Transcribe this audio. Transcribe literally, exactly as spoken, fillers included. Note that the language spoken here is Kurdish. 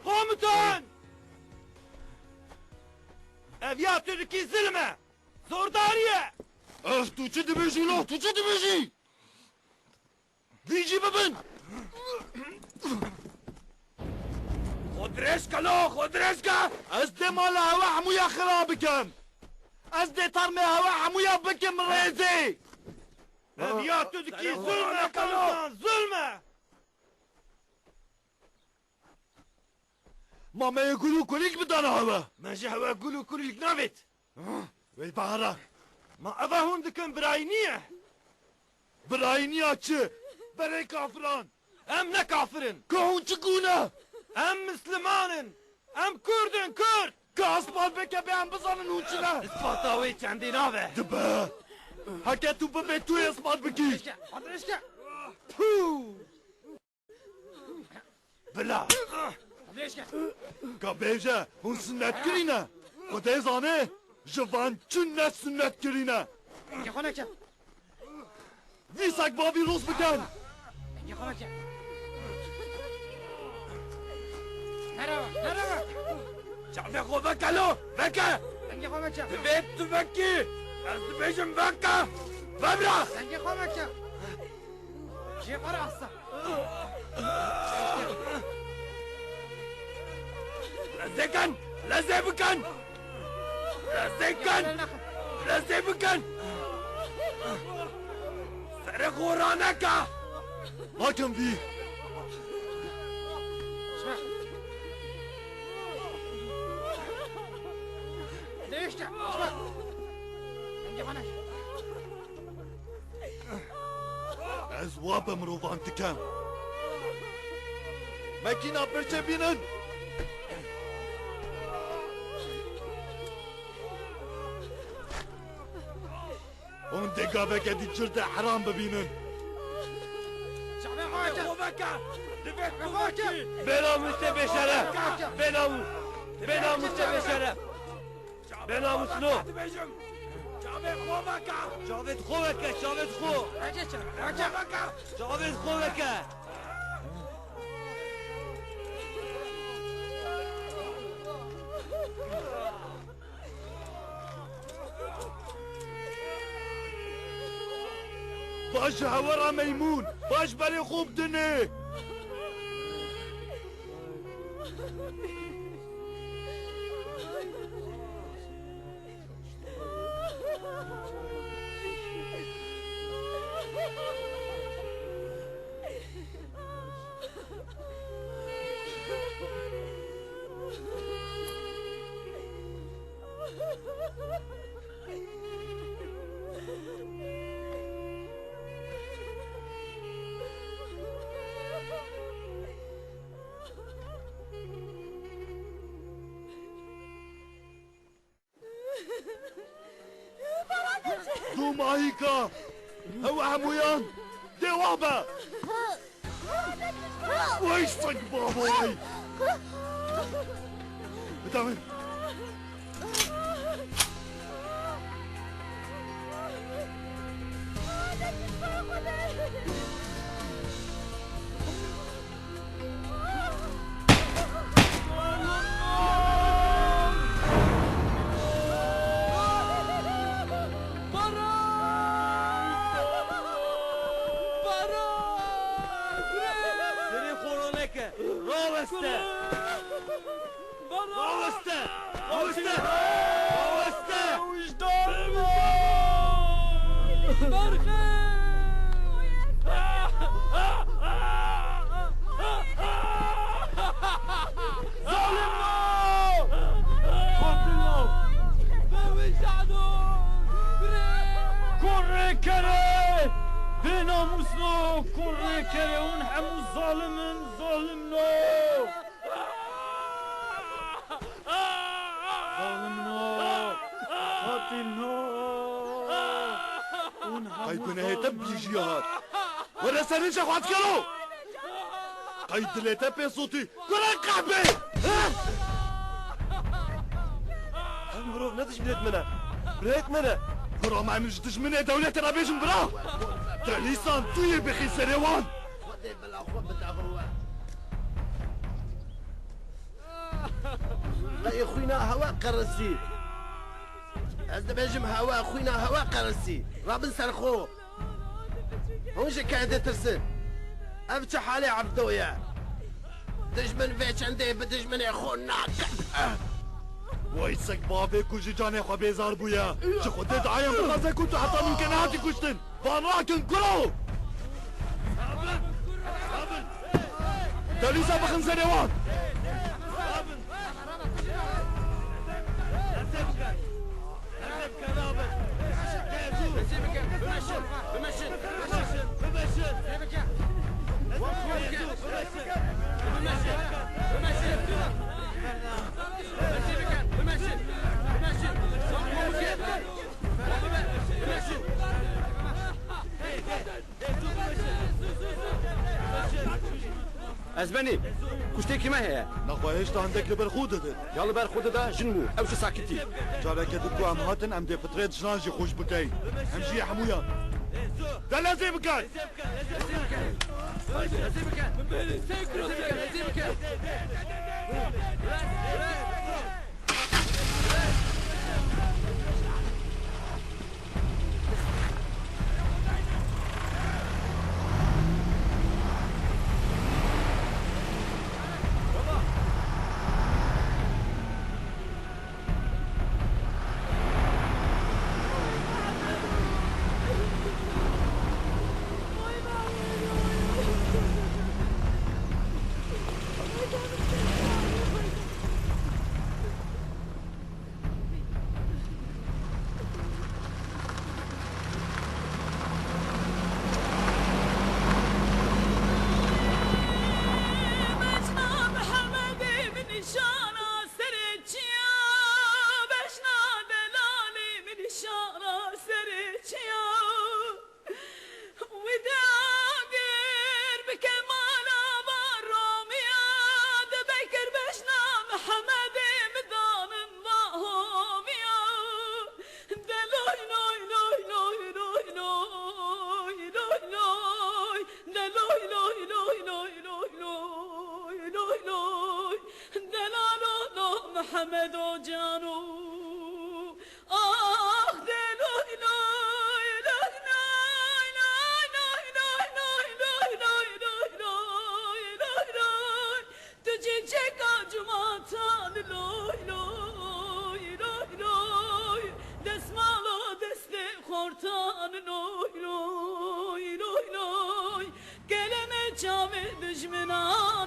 Komutan! Ev ya tu dikî zilm e! Zordarî ye! Eh, tu çi dibêjî lo? Tu çi dibêjî? Vî jî bibin! Xwe dirêj ke lo, xwe dirêj ke! Ez dê mala hewe hemûya xira bikim. Ez dê termê hewe hemûya bikim rêzê. Ev ya tu dikî zulm e, komutan, zulm e! Ma me yê gul û kulîlk bidana hewe? Me ji hewe gul û kulîlk navêt. Wey bahara. Ma eva hûn dikin birayînî ye? Birayîniya çi? Berê kafiran. Em ne kafir in. Ka hûn çi gû ne? Em misliman in. Em kurd in, kurd. Ka ispat bike bê em bizanin hûn çi ne? Ispata wê çendê nabe. Dibe. Heke tu bibê tu yê ispat bikî. Pû! Bila! Ka bêje, hûn sinnet kirîne. Xwedê zane, ji van çi ne sinnet kirîne. Dengê xwe neke. Vî sek bavî rûs bikin. Dengê xwe neke. Nereve, nereve. Çavê xwe veke lo, veke. Dengê xwe neke. Divê tu vekî. Ez dibêjim veke. Vebra. Dengê xwe neke. Jê xwe rasta. Lezê kin! Lezê bikin! Lezê kin! Lezê bikin! Serê xwe raneke! Nakim vî! Ez wa bi mirovan dikem. Mekîna birçe bînin. Hûn dê gaveke dî cir de heram bibînin. Bênamûs te bêşeref! Bênamûs! Bênamûs te bêşeref! Bênamûsno! Çavê xwe veke! Çavê xwe veke! Çavê xwe! Çavê xwe veke! Baş ji hewe re meymûn! Baş berê xwe bidinê! Dûmahîka! Ew hemûyan dê wa be! Wey seng bavay! Bida min! Serê xwe roneke! Raweste! Raweste! Raweste! Raweste! Wijdan! Berxe! Zalimno! Qatilo! Bewijano! Kurê kerê! Bênamûsno! Kurê kerê! Hûn hemû zalim in! Zalimno! Zalimno! Qatilno! Hûn hemû Qey gunehê te zalim in. Bi jî hat. Were serin şexwat kero! Qey dilê te pê sotî. Kura qehbê! Ev mirov ne dijminê min e. Birêk min e. Kura me min ji dijminê dewletê re bêjin bira. Delîsan tu yê bixî serê wan. Xwedê bila xwe bide hewe. Ê xwîna hewe qerisî. Ez dibêjim hewe, xwîna hewe qerisî. Rabin ser xwe. Hûn ji kê ditirsin? Ev çi halê Evdo ye? Dijmin vê çendê bi dijminê xwe nake. Wey sek bavê ku ji canê xwe bêzar bûye. Ji Xwedê diayen bixwaze ku tu heta nûke nehatî kuştin. Van rakin kuro! Delîza bixin serê wan! Ez benî. Kuştêkî me heye. Nexwe hêşta hindek li ber xwe didin. Ya li ber xwe dida jin bû. Ew jî sakitî. Careke din ku em hatin, em dê fitrê jinan jî xweş bikeyn. Em jiyê hemûyan. De lezê bikin! Wî dê agir bi kemala va romiya, dibe kir bejna Mihemedê midanin va homiya. De loy loy loy loy loy loy loy loy. De loy loy loy loy loy loy loy loy. De la lo lo Mihemedo cano. Ah, de loy loy loy loy loy loy loy loy loy loy loy loy loy loy. Tu çiçeka cumatan loy loy loy loy. Desmala destê xortan loy loy loy loy. Keleme çavê dijminan